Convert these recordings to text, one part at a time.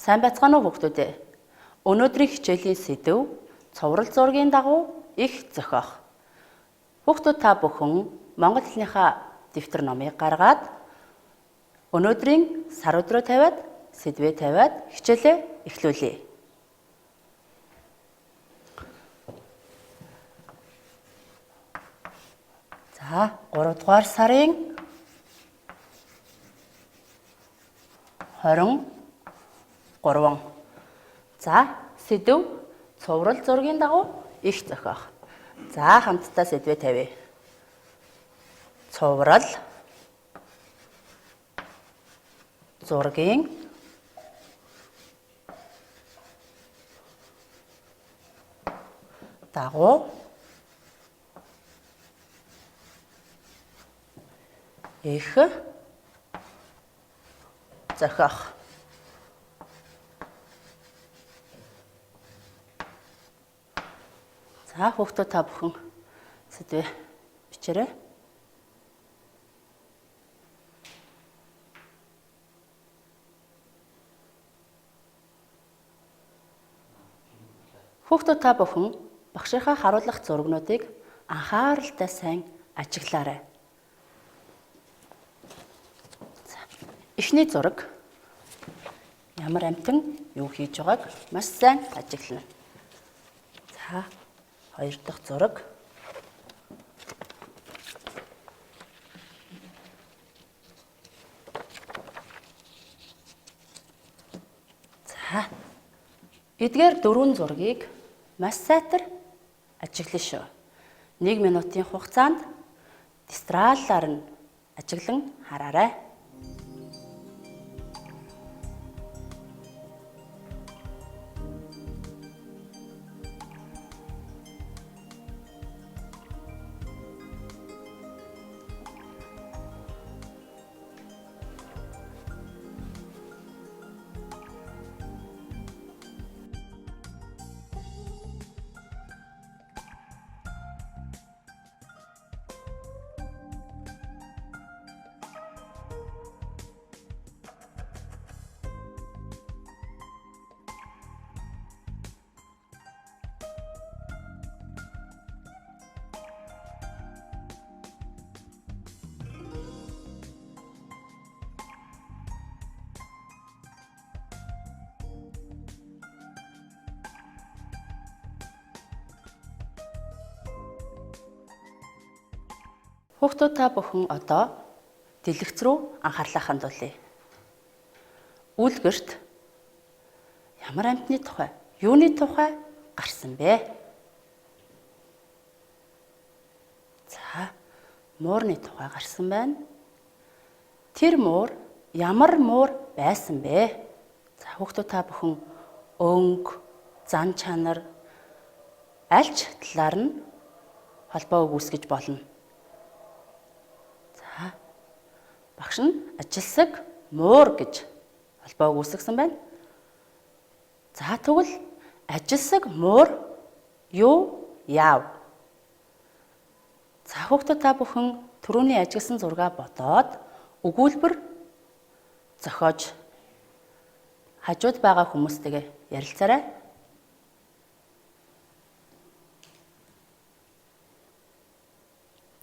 Сайн байцгаана уу хүүхдүүд ээ. Өнөөдрийн хичээлийн сэдэв цуврал зургийн дагуу их зохиох. Хүүхдүүд та бүхэн монгол хэлнийхаа дэвтэр номыг гаргаад өнөөдрийн сар өдрөө тавиад сэдвээ тавиад хичээлээ эхлүүлье. За 3 дугаар сарын 23. За сэдэв цуврал зургийн дагуу их зохиох. За хамтдаа сэдвээ тавья. Цуврал зургийн дагуу их зохиох. За хүүхдүүд та бүхэн сэдвээ бичээрэй. Хүүхдүүд та бүхэн багшийнхаа харуулах зургнуудыг анхааралтай сайн ажиглаарай. За, эхний зураг ямар амьтан юу хийж байгааг маш сайн ажиглана. За, хоёр дахь зураг. За, эдгээр дөрвөн зургийг маш сайтар ажиглана шүү. 1 минутын хугацаанд дистраллаар нь ажиглан хараарай. Хүүхдүүд та бүхэн одоо дэлгэц рүү анхаарлаа хандуулъя. Үлгэрт ямар амьтны тухай, юуны тухай гарсан бэ? За, муурны тухай гарсан байна. Тэр муур ямар муур байсан бэ? За, хүүхдүүд та бүхэн өнгө, зан чанар альч талаар нь холбоо үг үүсгэж болно. За, багш нь ажилсаг муур гэж холбоог үүсгэсэн байна. За, тэгвэл ажилсаг муур юу яав? За, хүүхдүүд та бүхэн түрүүний ажигласан зургаа бодоод өгүүлбэр зохиож хажууд байгаа хүмүүстэйгээ ярилцаарай.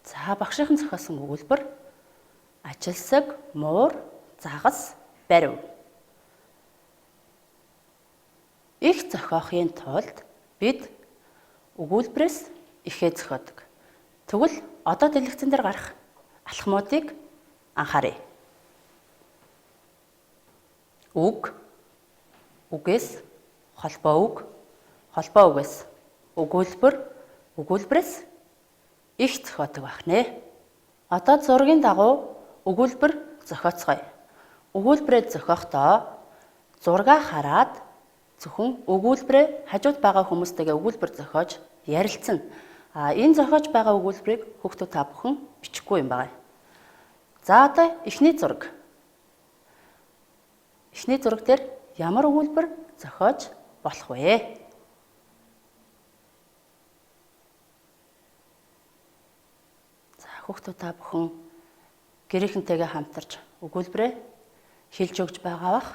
За, багшийн зохиосон өгүүлбэр ажилсаг муур загас барив. Их зохиохын тулд бид өгүүлбэрээс ихээ зохиодог. Тэгвэл одоо дэлгэцэн дээр гарах алхмуудыг анхааръя. Үг, үгээс холбоо үг, холбоо үгээс өгүүлбэр, өгүүлбэрээс их зохиодог байх нэ. Одоо зургийн дагуу өгүүлбэр зохиоцгоё. Өгүүлбэрээ зохиохдоо зургаа хараад зөвхөн өгүүлбэрээ хажууд байгаа хүмүүстэйгээ өгүүлбэр зохиож ярилцсан. Энэ зохиож байгаа өгүүлбэрийг хүүхдүүд та бүхэн бичихгүй юм байна. За, одоо эхний зураг. Эхний зураг дээр ямар өгүүлбэр зохиож болох вэ? За, хүүхдүүд та бүхэн гэрийнхэнтэйгээ хамтарч өгүүлбэрээ хэлж өгч байгаа бах.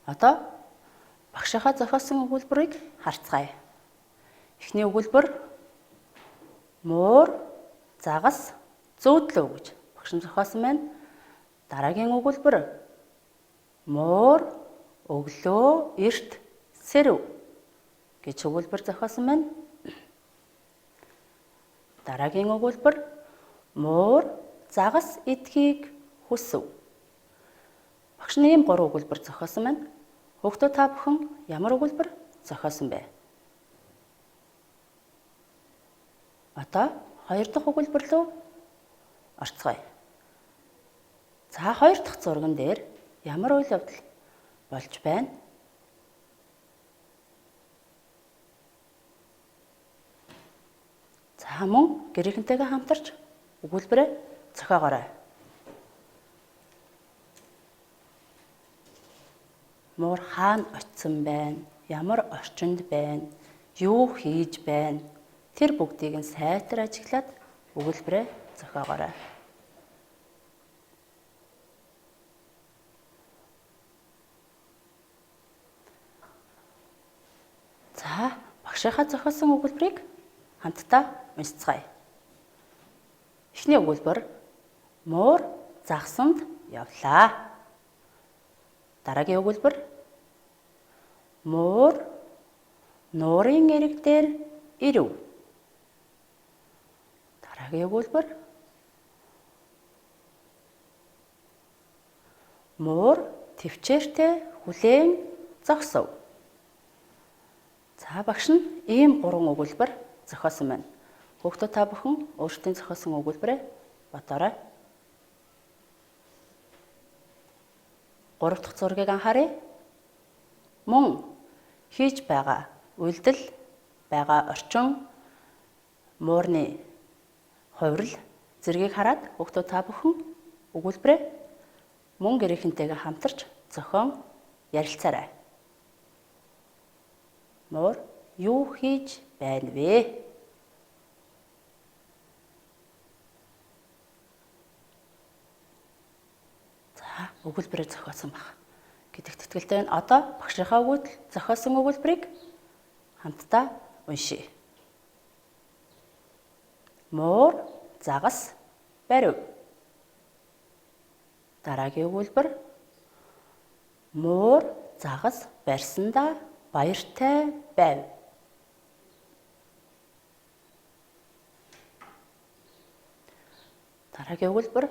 Одоо багшийнхаа зохиосон өгүүлбэрийг харцгаая. Эхний өгүүлбэр муур загас зөөдлөө гэж багш нь зохиосон байна. Дараагийн өгүүлбэр муур өглөө эрт сэрэв гэж өгүүлбэр зохиосон байна. Дараагийн өгүүлбэр муур загас идэхийг хүсэв. Багш нь ийм 3 өгүүлбэр зохиосон байна. Хүүхдүүд та бүхэн ямар өгүүлбэр зохиосон бэ? Одоо 2 дахь өгүүлбэр рүү орцгоё. За 2 дахь зурган дээр ямар үйл явдал болж байна? За мөн гэрийнхэнтэйгээ хамтарч өгүүлбэрээ зохиогоорой. Муур хаана очсон байна? Ямар орчинд байна? Юу хийж байна? Тэр бүгдийг нь сайтар ажиглаад өгүүлбэрээ зохиогоорой. За, багшийнхаа зохиосон өгүүлбэрийг хамтдаа уншицгаая. Эхний өгүүлбэр муур загсанд явлаа. Дараагийн өгүүлбэр муур нуурын эрэг дээр ирэв. Дараагийн өгүүлбэр муур төвчээртэй хүлээн зогсов. За багш нь ийм 3 өгүүлбэр зохиосон байна. Хүүхдүүд та бүхэн өөрсдийн зохиосон өгүүлбэрээ бодоорой. 3 дахь зургийг анхааръя. Мөн хийж байгаа үйлдэл, байгаа орчин, муурны хувирал зэргийг хараад хүүхдүүд та бүхэн өгүүлбэрээ мөн гэрийнхэнтэйгээ хамтарч зохион ярилцаарай. Муур юу хийж байна вэ? За, өгүүлбэрээ зохиосон баг гэдэгт итгэлтэй байна. Одоо багшийнхаа өгүүлбэр зохиосон өгүүлбэрийг хамтдаа уншъя. Муур загас барив. Дараагийн өгүүлбэр муур загас барьсандаа баяртай байв. Дараагийн өгүүлбэр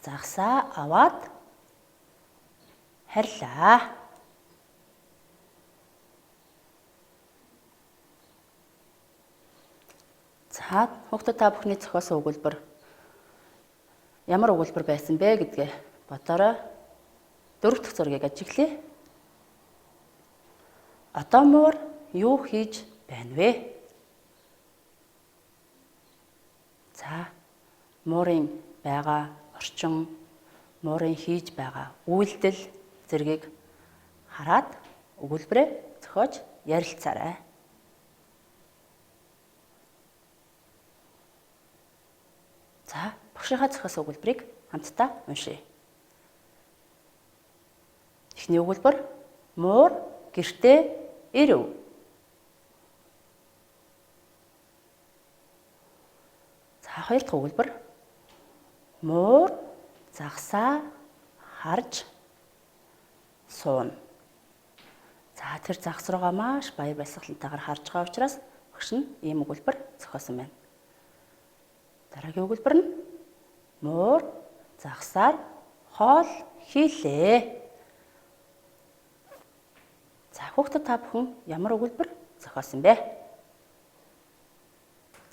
загсаа аваад харьлаа. За, хүүхдүүд та бүхний зохиосон өгүүлбэр ямар өгүүлбэр байсан бэ гэдгээ бодоорой. 4 дахь зургийг ажиглая. Одоо муур юу хийж байна вэ? За, муурын байгаа орчин, муурын хийж байгаа үйлдэл зэргийг хараад өгүүлбэрээ зохиож ярилцаарай. За, багшийнхаа зохиосон өгүүлбэрийг хамтдаа уншъя. Эхний өгүүлбэр муур гэртээ ирэв. За, хоёр дахь өгүүлбэр муур загсаа харж сууна. За, тэр загас руугаа маш баяр баясгалантайгаар харж байгаа учраас багш нь ийм өгүүлбэр зохиосон байна. Дараагийн өгүүлбэр нь муур загсаар хоол хийлээ. За, хүүхдүүд та бүхэн ямар өгүүлбэр зохиосон бэ?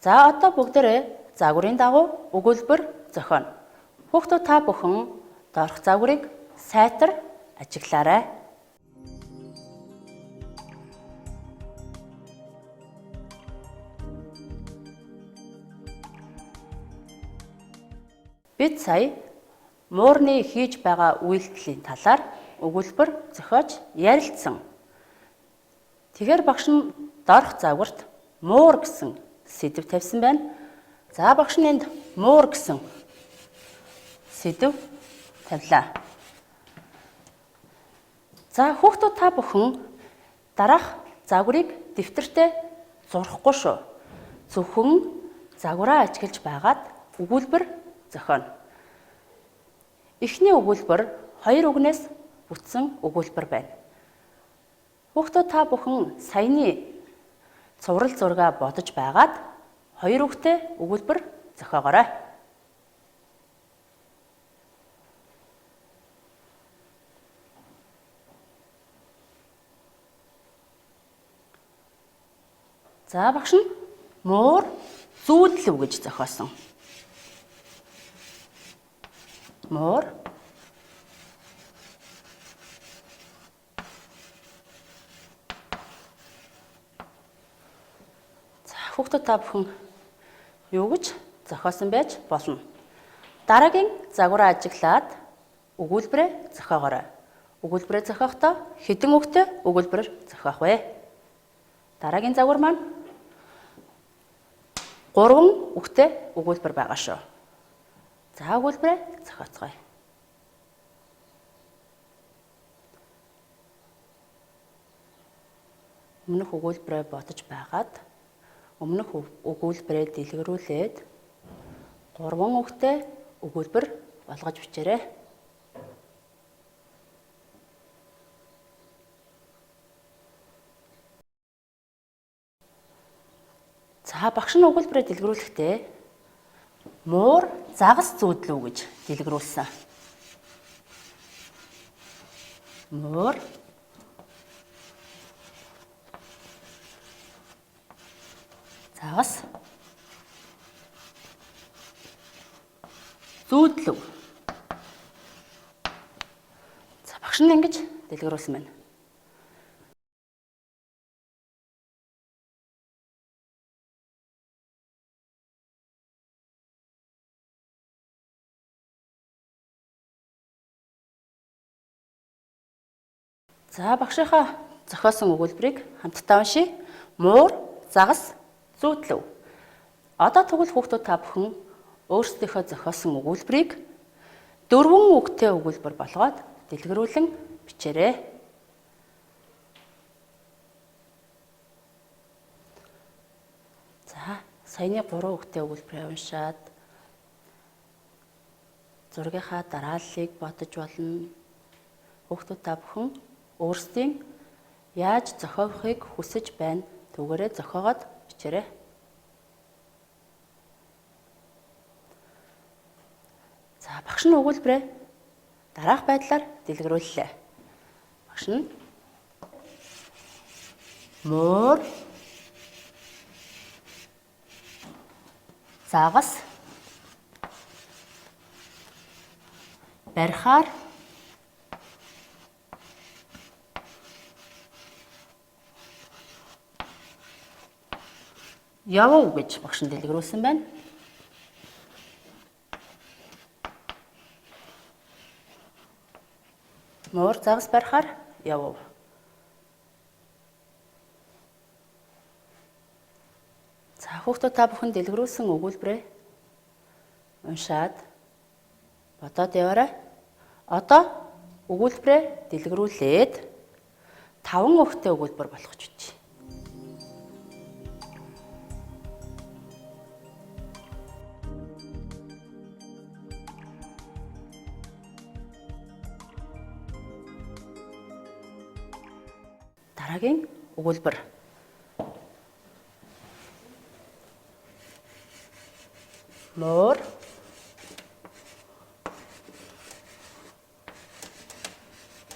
За, одоо бүгдээрээ загварын дагуу өгүүлбэр зохионо. Хүүхдүүд та бүхэн доорх загварыг сайтар ажиглаарай. Бид сая муурны хийж байгаа үйлдэлийн талаар өгүүлбэр зохиож ярилцсан. Тэгэхээр багш нь доорх загварт муур гэсэн сэдэв тавьсан байна. За, багш нь энд муур гэсэн сэдэв тавилаа. За хүүхдүүд та бүхэн дараах загварыг дэвтэртээ зурахгүй шүү. Зөвхөн загвараа ажиглаж байгаад өгүүлбэр зохионо. Эхний өгүүлбэр хоёр үгнээс бүтсэн өгүүлбэр байна. Хүүхдүүд та бүхэн саяны цуврал зургаа бодож байгаад хоёр үгтэй өгүүлбэр зохиогоорой. За багш нь муур зүүдлэв гэж зохиосон. Муур За хүүхдүүд та бүхэн юу гэж зохиосон байж болно. Дараагийн загвараа ажиглаад өгүүлбэрээ зохиогоорой. Өгүүлбэрээ зохиохдоо хэдэн үгтэй өгүүлбэр зохиох вэ? Дараагийн загвар маань 3 үгтэй өгүүлбэр байгаа шүү. За өгүүлбэрээ зохиоцгоё. Өмнөх өгүүлбэрээ бодож байгаад өмнөх өгүүлбэрээ дэлгэрүүлээд 3 үгтэй өгүүлбэр болгож бичээрэй. За багш нь өгүүлбэрээ дэлгэрүүлэхдээ муур загас зүүдлүү гэж дэлгэрүүлсэн. Муур загас зүүдлүү. За багш нь ингэж дэлгэрүүлсэн байна. За багшийнхаа зохиосон өгүүлбэрийг хамтдаа уншъя. Муур, загас, зүүдлэв. Одоо тэгвэл хүүхдүүд та бүхэн өөрсдийнхөө зохиосон өгүүлбэрийг 4 үгтэй өгүүлбэр болгоод дэлгэрүүлэн бичээрэй. За саяны 3 үгтэй өгүүлбэрээ уншаад зургийнхаа дарааллыг бодож болно. Хүүхдүүд та бүхэн өөрсдийн яаж зохиохыг хүсэж байна түүгээрээ зохиогоод бичээрэй. За багш нь өгүүлбэрээ дараах байдлаар дэлгэрүүллээ. Багш нь муур загас барихаар явав гэж багш нь дэлгэрүүлсэн байна. Муур загас барихаар явав. За хүүхдүүд та бүхэн дэлгэрүүлсэн өгүүлбэрээ уншаад бодоод яваарай. Одоо өгүүлбэрээ дэлгэрүүлээд 5 үгтэй өгүүлбэр болгож бичье. Дараагийн өгүүлбэр. Муур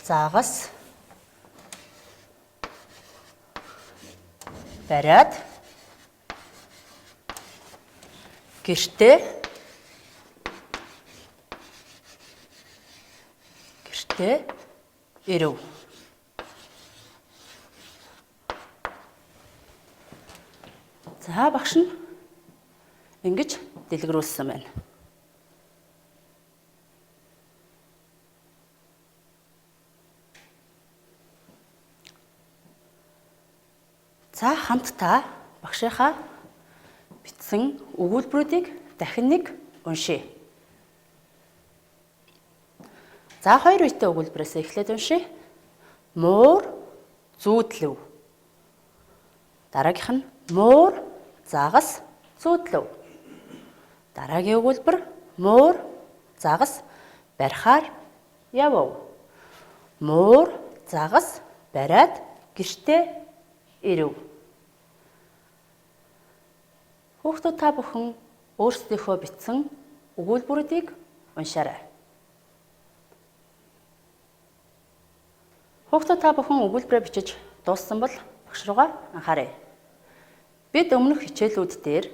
загас бариад гэртээ ирэв. За багш нь ингэж дэлгэрүүлсэн байна. За хамтдаа багшийнхаа бичсэн өгүүлбэрүүдийг дахин нэг уншъя. За хоёр үетэй өгүүлбэрээс эхлээд уншъя. Муур зүүдлэв. Дараагийнх нь муур загас зүүдлэв. Дараагийн өгүүлбэр муур загас барихаар явв. Муур загас бариад гэртээ ирэв. Хүүхдүүд та бүхэн өөрсдийнхөө бичсэн өгүүлбэрүүдийг уншаарай. Хүүхдүүд та бүхэн өгүүлбэрээ бичиж дууссан бол багш руугаа анхаарай. Бид өмнөх хичээлүүд дээр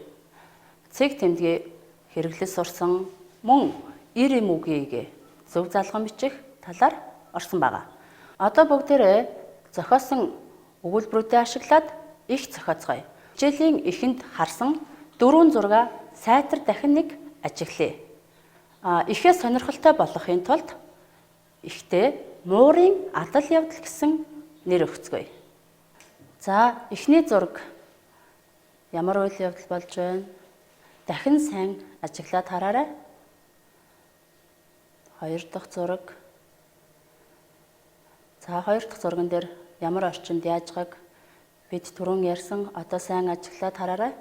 цэг тэмдгийн хэрэглэл сурсан мөн эр эм үгийг зөв залган бичих талаар орсон байгаа. Одоо бүгдээрээ зохиосон өгүүлбэрүүдээ ашиглаад их зохиоцгоё. Хичээлийн эхэнд харсан 4 зургаа сайтар дахин нэг ажиглая. Ихээ сонирхолтой болгохын тулд ихтэй муурын адал явдал гэсэн нэр өгцгөөе. За, эхний зураг ямар үйл явдал болж байна? Дахин сайн ажиглаад хараарай. Хоёр дахь зураг. За, хоёр дахь зурган дээр ямар орчинд яаж байгааг бид түрүүн ярьсан, одоо сайн ажиглаад хараарай.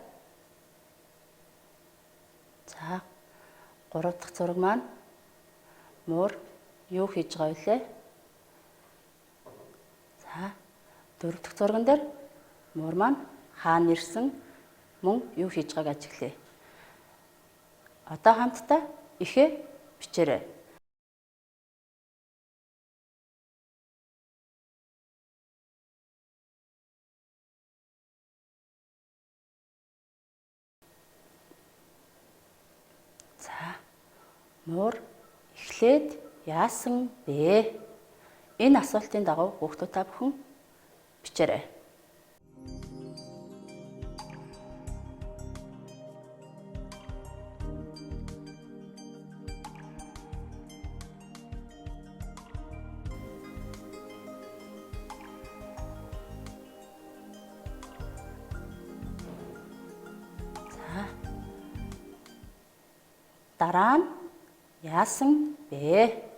За, гурав дахь зураг маань муур юу хийж байгаа вэ? За, дөрөв дахь зурган дээр муур маань хаана ирсэн мөн юу хийж байгааг ажиглая. Одоо хамтдаа ихээ бичээрэй. За, муур эхлээд яасан бэ? Энэ асуултын дагуу хүүхдүүд та бүхэн бичээрэй. За, дараа нь яасан бэ?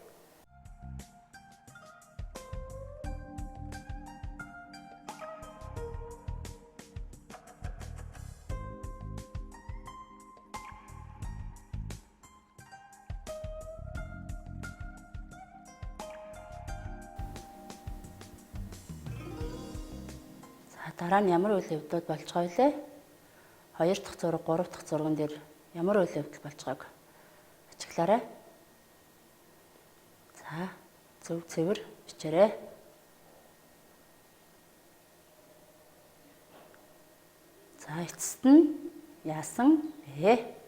За, дараа нь ямар үйл явдлууд болж байгаа вэ? 2 дахь зураг, 3 дахь зурган дээр ямар үйл явдал болж байгааг ажиглаарай. За, зөв цэвэр бичээрэй. За, эцэст нь яасан бэ?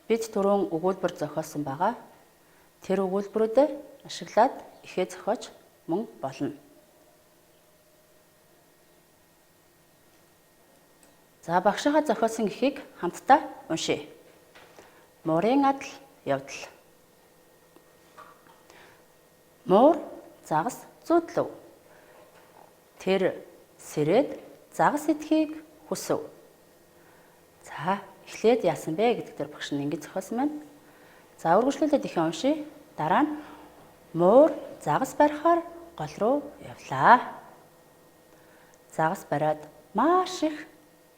Бид түрүүн өгүүлбэр зохиосон байгаа. Тэр өгүүлбэрүүдээ ашиглаад ихээ зохиож мөн болно. За, багшийнхаа зохиосон ихийг хамтдаа уншъя. Муурын адал явдал. Муур загас зүүдлэв. Тэр сэрээд загас идэхийг хүсэв. За, эхлээд яасан бэ гэдэг дээр багш нь ингэж зохиосон байна. За, үргэлжлүүлээд ихэн уншъя. Дараа нь муур загас барихаар гол руу явлаа. Загас бариад маш их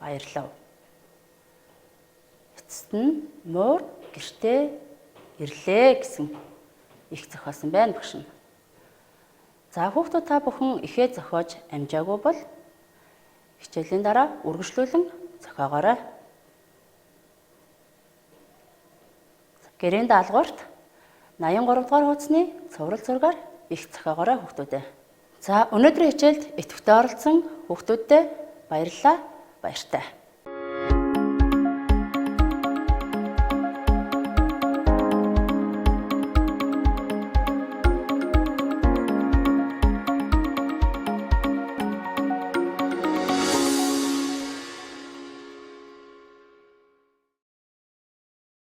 баярлав. Эцэст нь муур гэртээ ирлээ гэсэн их зохиосон байна багш нь. За, хүүхдүүд та бүхэн ихээ зохиож амжаагүй бол хичээлийн дараа үргэлжлүүлэн зохиогоорой. Гэрийн даалгаварт 83 дугаар хуудасны цуврал зургаар их зохиогоорой хүүхдүүдээ. За, өнөөдрийн хичээлд идэвхтэй оролцсон хүүхдүүддээ баярлалаа. Баяртай.